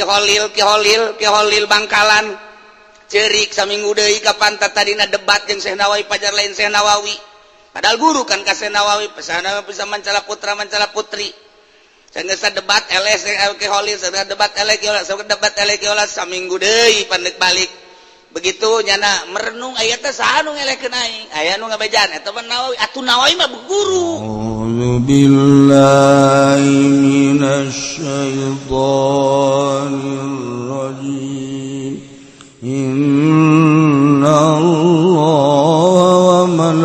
Ki Holil, Ki Holil, Ki Holil Bangkalan cerik saminggu deui. Kapan tadina debat jeung Syekh Nawawi, pajar lain Syekh Nawawi, padahal guru kan ka Syekh Nawawi. Pesana bisa mancala putra, mancala putri. Saya debat eleh Ki Holil, saya debat eleh Ki Holil, saya debat eleh Ki Holil. Saminggu deui pandek balik begitu nyana merenung, aya teh saha nu ngelehkeun aing, aya nu ngabejaan eta mah Nawawi. Atuh Nawawi mah guru. أعوذ بالله من الشيطان الرجيم. إن الله وملائكته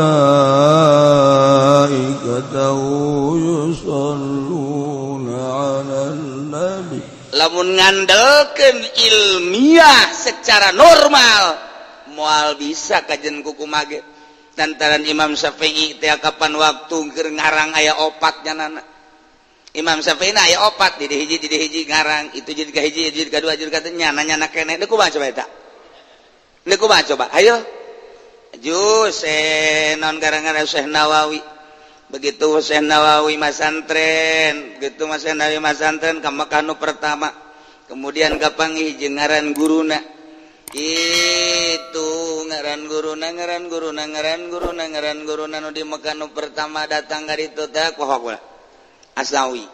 يصلون على النبي. Lamun ngandelkeun ilmiah secara normal, moal bisa kajen kuku mage, lantaran Imam Syafi'i teh kapan waktu keur ngarang aya opat nyanana. Imam Syafi'i na aya opat di hiji, di hiji ngarang itu, jadi ka hiji, jadi ka dua, jadi ka nyana nyana keneh. Deuk kumaha coba eta? Deuk kumaha coba? Ayo jus non gara-gara Syekh Nawawi. Begitu Syekh Nawawi masantren, begitu Mas Syekh Nawawi masantren ka Mekah nu pertama, kemudian kapanggih jeung ngaran guruna itu, ngaran guruna, ngaran guruna, ngaran guruna, ngaran guruna nu di Mekah nu pertama datang ka ditu teh poho Asnawi,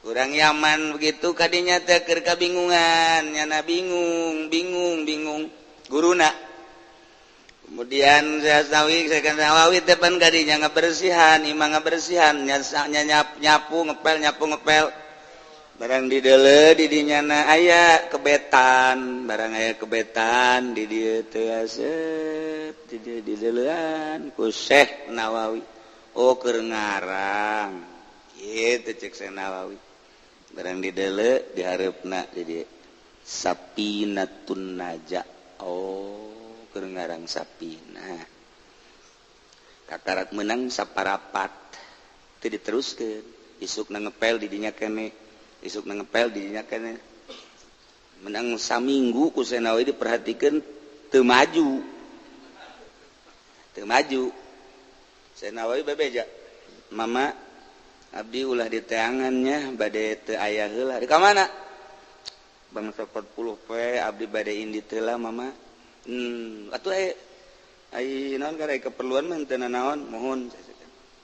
kurang Yaman. Begitu kadinya teh keur kabingungan nyana, bingung bingung bingung guruna. Kemudian saya Asnawi, saya kan Nawawi teh pan kadinya ngabersihan imah, ngabersihan nyap, nyapu ngepel, nyapu ngepel. Barang di dele di dinyana aya kebetan, barang aya kebetan di dieu teh, aset di dieu di delean ku Syekh Nawawi. Oh, keur ngarang kitu, cek Syekh Nawawi. Barang di dele di hareupna di dieu Sapinatun Naja. Oh, keur ngarang Sapina, kakarak menang saparapat teu diteruskeun. Isuk na ngepel di dinya kene, isuk na ngepel di dinya kene. Menang saminggu ku Syekh Nawawi diperhatikan, teu maju, teu maju. Syekh Nawawi bebeja, "Mama, abdi ulah diteangannya, bade teu aya heula." "Di ka mana?" "Bangsa 40 poe abdi bade indit heula, Mama." Atuh ai naon kare keperluan mah teu naon." "Mohon."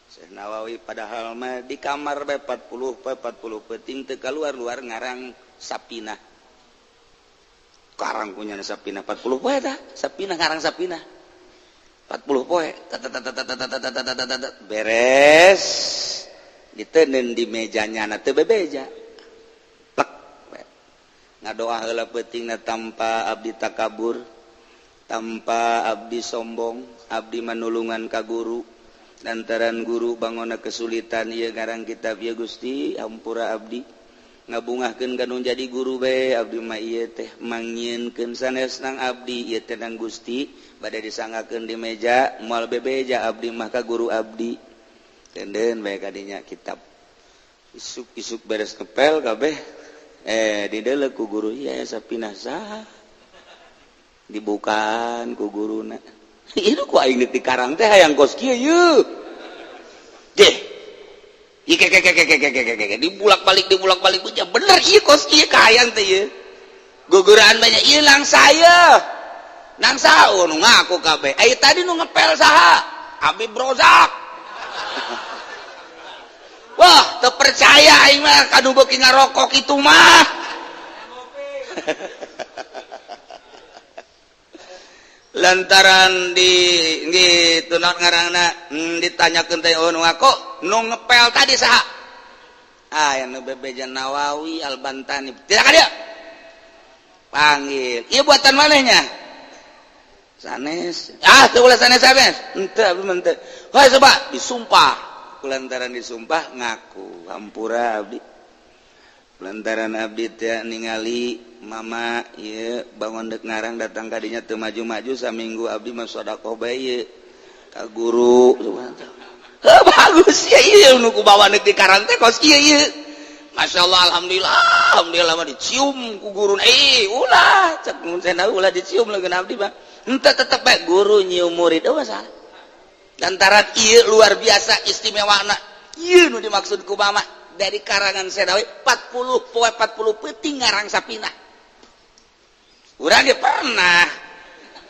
Syekh Nawawi padahal mah di kamar bae 40 poe, 40 peuting teu keluar-luar, ngarang Sapina. Karang punya Sapina 40 poe tah Sapina, ngarang Sapina 40 poe, beres, diteundeun di mejanya na, teu bebeja, plek, ngadoa heula peutingna, "Tanpa abdi takabur, tanpa abdi sombong, abdi manulungan ka guru lantaran guru bangona kesulitan ieu ngarang kitab. Ya Gusti, hampura abdi, ngabungahkeun ka nu jadi guru bae abdi mah. Ieu teh mangnyieunkeun sanes nang abdi, ieu teh nang Gusti." Bade disanggakeun di meja, moal bebeja abdi mah ka guru abdi. Tenden bae kadinya kitab. Isuk-isuk beres ngepel kabeh, dideuleu ku guru, "Ieu Sapinah saha?" Dibukaan ku guruna, "Itu ku aing di karang teh hayang kos kieu yeuh deh." Dibulak-balik, dibulak-balik, bener ieu kos kieu kahayang teh ieu. Guguraan banyak ieu nang saya nang saha nu ngaku kabeh. "Ai tadi nu ngepel saha?" "Habib Rozak." "Wah, teu percaya aing mah kanu beuki ngarokok itu mah." Lantaran di gitu naon ngaranna, ditanyakeun teh, oh, nu ngaku nu ngepel tadi saha? Ah, yang nu bebeja Nawawi Albantani. Tidak ka dia panggil, "Ieu buatan manehnya?" "Sanes." "Ah, teu ulah sanes sanes, henteu, abdi mah henteu." "Hoi, coba disumpah." Kulantaran disumpah ngaku, "Hampura abdi, lantaran abdi teh ningali mama ieu bangun dek ngarang, datang kadinya teu maju-maju saminggu, abdi mah sedekah bae ieu ka guru." Heuh, bagus ya ieu nu ku bawa deuk di karang teh kos kieu ieu. Masya Allah, alhamdulillah, alhamdulillah mah dicium ku guru. Eh, ulah, cek mun ulah dicium lagi abdi mah. Henteu, tetep bae guru nyium murid, oh masalah. Lantaran ieu luar biasa istimewana. Ieu nu dimaksud ku mama. Dari karangan Syekh Nawawi 40 poe 40 peuting ngarang sapinah. Urang ge pernah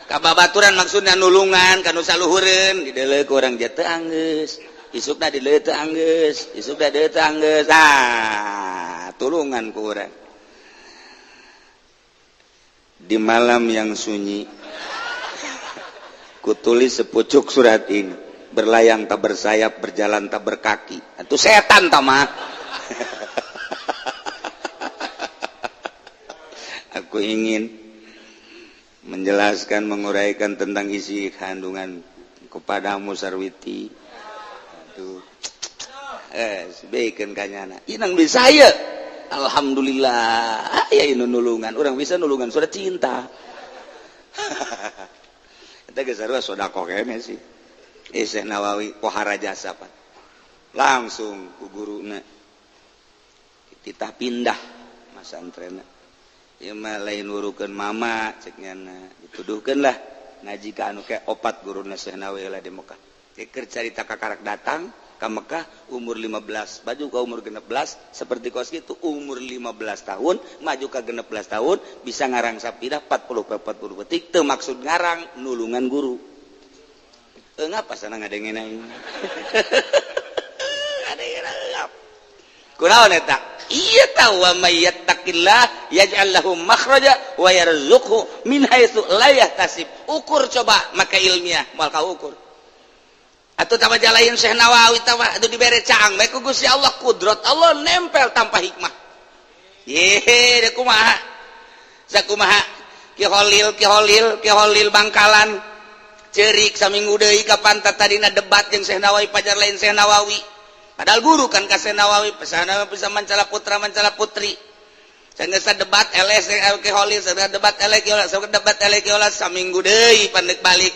ka babaturan, maksudna nulungan ka nu saluhureun, dideuleu ku urang teu anggeus, isukna dideuleu teu anggeus, isukna dideuleu teu anggeus. Ah, tulungan ku urang. Di malam yang sunyi kutulis sepucuk surat ini, berlayang tak bersayap, berjalan tak berkaki. Itu setan tama. Aku ingin menjelaskan, menguraikan tentang isi kandungan kepadamu, Sarwiti. Aduh, sebaikkan kanyana inang bisa ya. Alhamdulillah ya, ini nulungan orang bisa nulungan surat cinta. Eta geus sarua sedekah kene sih. Syekh Nawawi pohara jasa pan. Langsung ku guruna titah pindah masantrenna. Ieu mah lain wurukeun mama cek nyana, dituduhkeun lah ngaji ka anu ke opat guruna Syekh Nawawi lah di Mekah. Keur carita kakarak datang ka Mekah umur 15, baju ka umur 16, seperti kos gitu umur 15 tahun, maju ka 16 tahun bisa ngarang sapida 40 40 petik, teu maksud ngarang, nulungan guru. Ngapa sana ngadengin aing? Ngadengin ngap. Kunaon eta? Iya tahu, wa may yattaqillah yaj'al lahu makhraja wa yarzuqhu min haitsu la yahtasib. Ukur coba maka ilmiah moal kaukur. Atuh tama jalain Syekh Nawawi tawa atuh dibere caang bae ku Gusti Allah, kudrat Allah nempel tanpa hikmah. Ye, de kumaha? Sakumaha? Ki Holil, Ki Holil, Ki Holil Bangkalan cerik saminggu deui ka pantat tadina debat jeung Syekh Nawawi, pajar lain Syekh Nawawi. Padahal guru kan ka Syekh Nawawi, pesana bisa mancala putra mancala putri. Sanggeus debat eleh Ki Holil, sanggeus debat eleh Ki Holil, sanggeus debat eleh Ki Holil, saminggu deui pandek balik.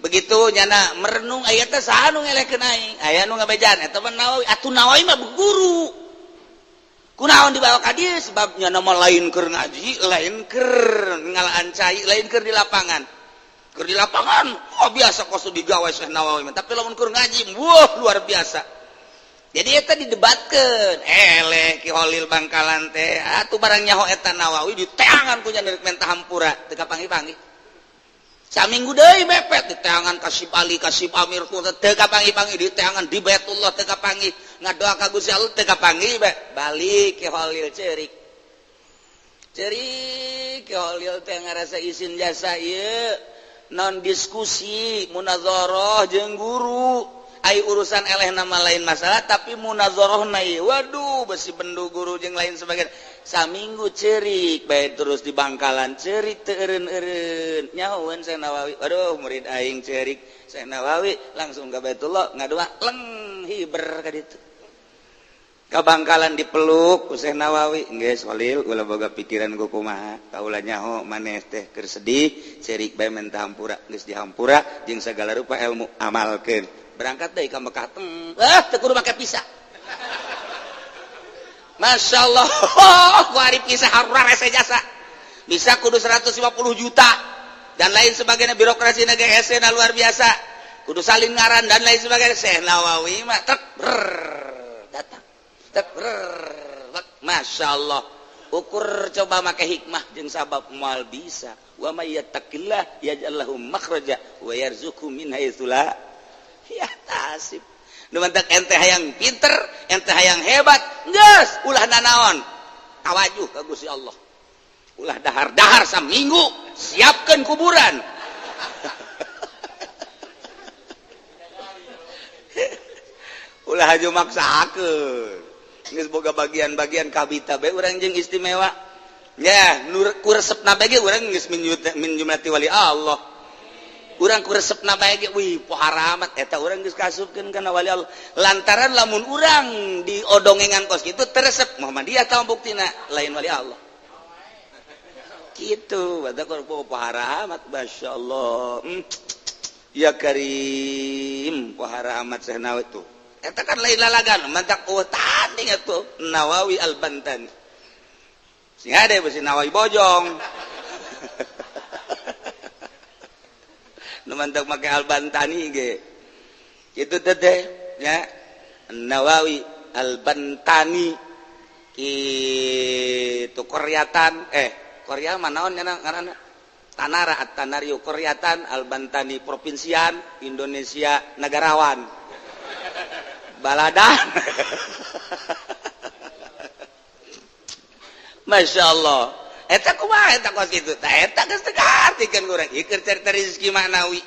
Begitu nyana merenung aya teh saha nu ngelehkeun aing, aya nu ngabejaan eta mah Nawawi, atuh Nawawi mah guru. Kunaon dibawa ka dieu? Sebab nyana mah lain keur ngaji, lain keur ngalaan cai, lain keur di lapangan. Keur di lapangan, wah biasa kos digawe Syekh Nawawi mah, tapi lamun keur ngaji, wah luar biasa. Jadi eta didebatkeun, eleh Ki Holil Bangkalan teh, atuh barang nyaho eta Nawawi diteangan ku nya menta hampura, teu kapanggih-panggih. Saminggu deui mepet diteangan ka Syib Ali, ka Syib Amir ku teu kapanggih-panggih, diteangan di Baitullah teu kapanggih, ngadoa ka Gusti Allah teu kapanggih, balik Ki Holil ceurik. Ceurik Ki Holil teh ngarasa isin jasa ieu non diskusi munazarah jeung guru. Ai urusan eleh nama lain masalah, tapi munazarahna ieu waduh besi bendu guru jeung lain sebagainya. Saminggu cerik bae terus di Bangkalan, cerik teu eureun-eureun nyahoeun Syekh Nawawi, waduh murid aing cerik. Syekh Nawawi langsung ka Baitullah ngadoa, leng hiber ka ditu. Ka Bangkalan dipeluk ku Syekh Nawawi, geus Holil ulah boga pikiran ku kumaha, kaula nyaho maneh teh keur sedih, cerik bae menta hampura, geus dihampura jeung sagala rupa ilmu amalkeun. Berangkat deui ka Mekah teng, ah teu kudu make visa. Masya Allah, ku ari visa harurese jasa. Bisa kudu 150 juta dan lain sebagainya, birokrasi negara hese luar biasa. Kudu salin ngaran dan lain sebagainya. Syekh Nawawi mah tek datang. Tek Masya Allah. Ukur coba make hikmah jeung sabab moal bisa. Wa may yattaqillah yaj'al lahu makhraja wa yarzuqhu min haitsu la yahtasib. Nu mantak ente hayang pinter, ente hayang hebat, geus ulah nanaon. Tawajuh ka Gusti Allah. Ulah dahar-dahar saminggu, siapkeun kuburan. Ulah haju maksakeun. Geus boga bagian-bagian kabita bae urang jeung istimewa. Ya, nur ku resepna bae ge urang geus min jumlati wali Allah. Urang ku resepna bae ge wih pohara amat eta urang geus kasupkeun kana wali Allah. Lantaran lamun urang diodongengan kos kitu teresep Muhammadiyah tahu buktina lain wali Allah. Kitu badak pohara amat masyaallah. Ya Karim pohara amat Syekh Nawawi tuh. Eta kan lain lalagan mantak oh tanding atuh Nawawi Al-Bantani. Sing ade besi Nawawi bojong. Nu mantak make Al-Bantani ge. Kitu teh ya Nawawi Al-Bantani kitu Koryatan Korea mah naon ngaranna Tanara At-Tanario Koryatan Al-Bantani Provinsian Indonesia Negarawan Baladan. Masya Allah eta kumaha eta kos kitu tah eta geus teu kaartikeun urang ieu keur carita rezeki maknawi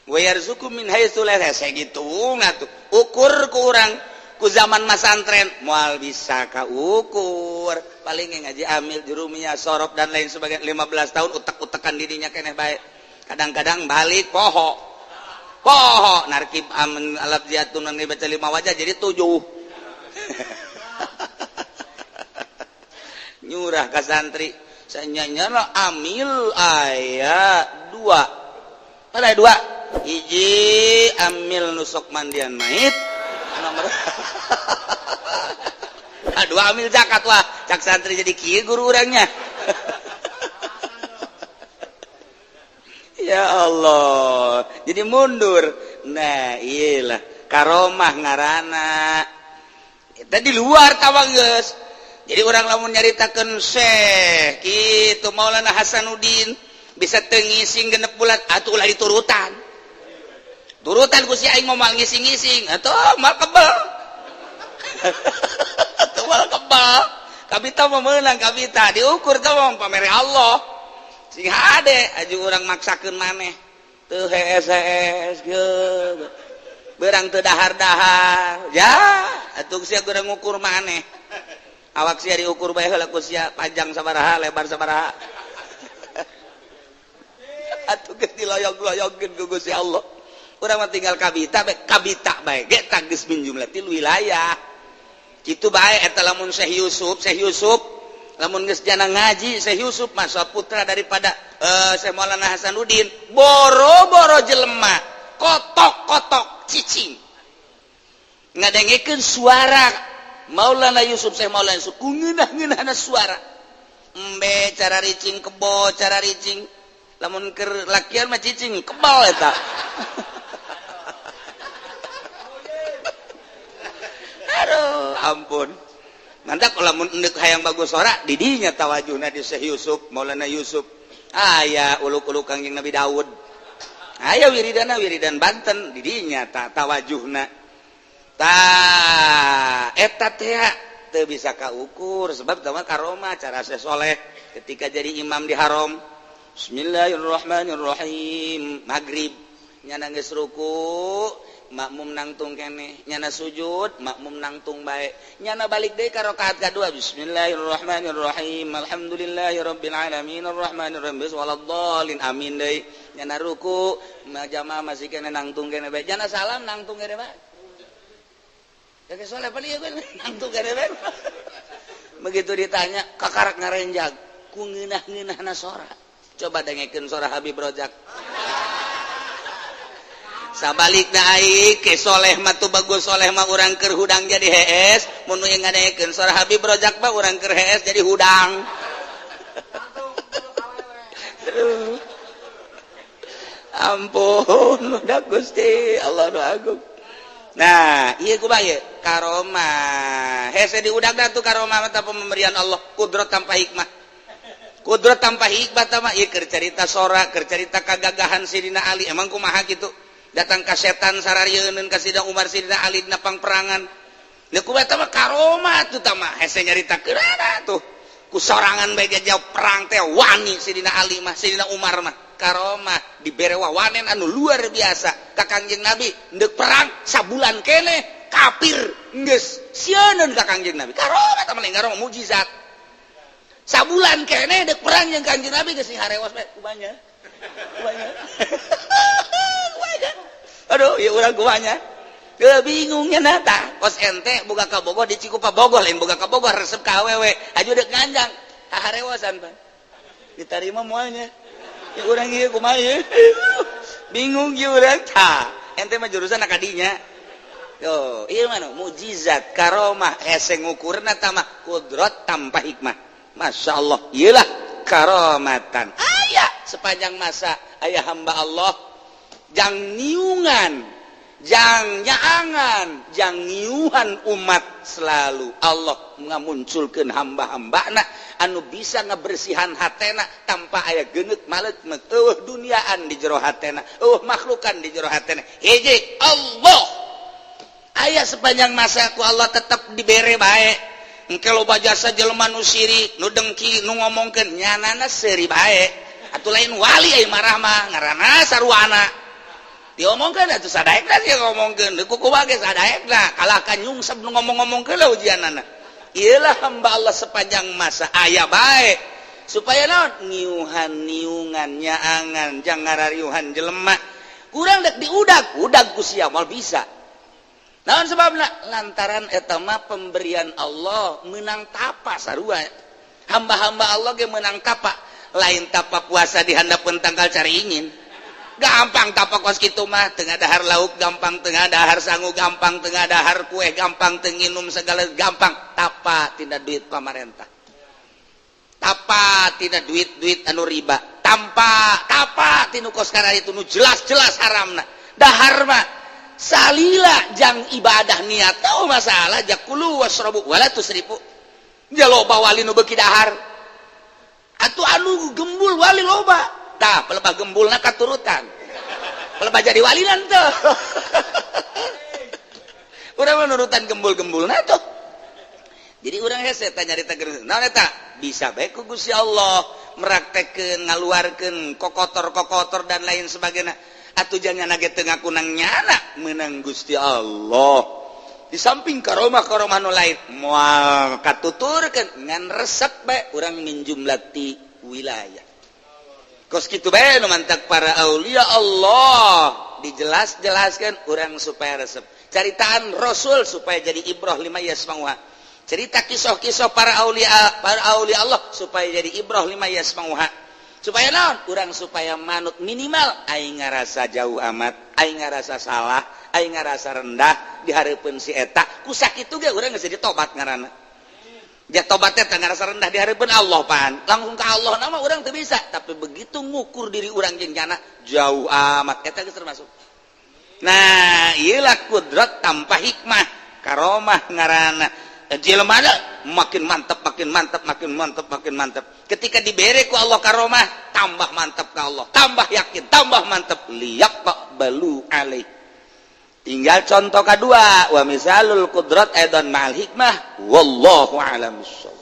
wa yarzuqu min haitsu la yahtasib gitu ngatuh ukur ku urang ku zaman masantren moal bisa kaukur paling ngaji amil jurumiyah sorop dan lain sebagainya 15 tahun utek-utekan dirinya keneh bae kadang-kadang balik poho poho narkib amin alaf jatun baca 5 wajah jadi 7. Nyurah ka santri sanyanya amil aya 2 ada 2 hiji amil nusok mandian mait nomor 2 amil zakat wah cak santri jadi kieu guru urangnya. Ya Allah jadi mundur. Nah iyalah karomah ngarana eta di luar tawang geus. Jadi orang lamun nyaritakeun Syekh kitu Maulana Hasanuddin bisa teu ngising genep bulan atuh ulah diturutan. Turutan ku si aing moal ngising-ngising atuh moal kebel. Atuh moal kebel. Kabita mah meunang kabita diukur teh mah pamere Allah. Sing hade aju urang maksakeun maneh. Teu hees-hees geus. Beurang teu dahar-dahar. Ya, atuh sia urang ngukur maneh. Awak sia diukur bae heula ku sia panjang sabaraha lebar sabaraha. Atuh geus diloyog-loyogkeun ku Gusti Allah. Urang mah tinggal kabita bae, kabita bae ge tah geus min jumlatil wilayah. Kitu bae eta lamun Syekh Yusuf, Syekh Yusuf lamun geus jana ngaji Syekh Yusuf masa putra daripada Syekh Maulana Hasanuddin boro-boro jelema kotok-kotok cicing ngadengekeun suara Maulana Yusuf Syekh Maulana Yusuf ku ngeunah-ngeunahna suara embe cara ricing kebo cara ricing lamun keur lakian mah cicing kebal eta. Aduh ampun mantap lamun endek hayang bagus sora didinya tawajuhna di Syekh Yusuf Maulana Yusuf aya uluk-uluk Kangjeng Nabi Daud aya wiridana wiridan Banten didinya tawajuhna ta eta teh teu bisa kaukur sebab tama karomah cara Syekh Soleh ketika jadi imam di haram Bismillahirrahmanirrahim maghrib nyana geus ruku makmum nangtung keneh nyana sujud makmum nangtung bae nyana balik deui ka rakaat kadua Bismillahirrahmanirrahim alhamdulillahirabbil alamin arrahmanirrahim waladhdallin amin deui nyana ruku jamaah masih keneh nangtung keneh bae nyana salam nangtung keneh bae. Begitu ditanya kakarak ngarenjag ku ngeunah-ngeunahna sora. Coba dengekeun sora Habib Rojak. Sabalikna ai ke soleh mah tu bagus soleh mah urang keur hudang jadi hees, mun nu ngadengekeun sora Habib Rojak mah urang keur hees jadi hudang. Ampun, udah Gusti Allah nu agung. Nah, iya kumaha ieu? Karomah. Hese diudag tuh karomah mata pemberian Allah, kudrat tanpa hikmah. Kudrat tanpa hikmah tah mah ieu keur carita sora, keur carita kagagahan Sidina Ali. Emang kumaha kitu? Datang ka setan sararieun ka Sidina Umar, Sidina Ali dina pangperangan. Leuh kumaha tah mah karomah tuh tah mah hese nyaritakeun tuh. Ku sorangan bae jauh perang teh wani Sidina Ali mah, Sidina Umar mah. Karomah dibere wawanen anu luar biasa ka Kangjeng Nabi ndek perang sabulan keneh kafir geus sieun ka Kangjeng Nabi karomah tah mah karomah mukjizat sabulan keneh ndek perang jeung Kangjeng Nabi geus harewas bae kumanya kumanya kumanya aduh ieu urang kumanya teu bingungnya na tah kos ente boga ka Bogor di Cikupa Bogor lain boga ka Bogor resep ka awewe aju deuk nganjang harewasan pan ditarima moalnya ya urang ieu kumaha ieu bingung ieu urang tah ente mah jurusan kadinya yo ieu mah mukjizat karomah hese ngukurna tah mah kudrat tanpa hikmah Masya Allah ieu lah karomatan aya sepanjang masa aya hamba Allah jang niungan Jang nyaangan, jang ngiuhan umat. Selalu Allah ngamunculkeun hamba-hambana anu bisa ngebersihan hatena tanpa aya genet malet euweuh duniaan di jero hatena, euweuh makhlukan di jero hatena. Hiji Allah aya sepanjang masa, ku Allah tetap dibere bae. Engke loba jasa jelema nu sirik, nu dengki, nu ngomongkeun, nyanana seuri bae atuh. Lain wali ai marah mah, ngaranna sarwana diomongkeun atuh, sadaekna sih ngomongkeun kuku ge sadaekna, kalahkan nyungsep nu ngomong-ngomongkeun lah ujianana. Iyalah, hamba Allah sepanjang masa aya bae supaya naon, ngiuhan niungan nyaangan jangan ngarariuhan jelema kurang dek diudag udag ku sia moal bisa. Naon sebabna? Lantaran eta mah pemberian Allah, menang tapa sarua. Hamba-hamba Allah ge menang tapa, lain tapa puasa di handapeun tangkal caringin. Gampang tapa kos kitu mah, tengah dahar lauk gampang, tengah dahar sangu gampang, tengah dahar kue gampang, teu nginum segala gampang. Tapa tina duit pamarentah, tapa tina duit-duit anu riba, tanpa tapa tinu kos kana itu nu jelas-jelas haramna. Dahar mah salila jang ibadah, niat tahu masalah jak kulu wasrobu wala tusrifu. Ja loba wali nu beuki dahar atuh, anu gembul wali loba. Tah, pelebah gembulna katurutan, pelebah jadi wali tuh. Urang mah nurutan gembul-gembulna tuh. Jadi urang hese tanya nyarita naon eta bisa bae ku Gusti Allah meraktekeun, ngaluarkeun kokotor-kokotor dan lain sebagainya. Atuh jangan ge teu ngaku nang nyana menang Gusti Allah. Di samping karomah karomah nu lain moal katuturkeun, ngan resep bae urang min jumlati wilayah. Kos kitu bae nu mantak para aulia Allah dijelas-jelaskan urang supaya resep. Caritaan Rasul supaya jadi ibroh lima yasmauha, cerita kisah-kisah para aulia, para aulia Allah supaya jadi ibroh lima yasmauha, supaya naon? Urang supaya manut. Minimal aing ngarasa jauh amat, aing ngarasa salah, aing ngarasa rendah di hareupeun si eta, ku sakitu ge urang geus jadi tobat. Ngaranna ja tobat teh ngarasa rendah di hareupeun Allah. Pan langsung ke Allah nama urang teu bisa, tapi begitu ngukur diri urang jeung nyana jauh amat, eta geus termasuk. Nah, iyalah kudrat tanpa hikmah, karomah ngaranna. Jelema makin mantap, makin mantap, makin mantap, makin mantap. Ketika diberi ku Allah karomah, tambah mantap ke Allah, tambah yakin, tambah mantap, liyak balu alaih. Tinggal contoh kedua, wa misalul kudrat aidan ma'al hikmah, wallahu a'lam bissawab.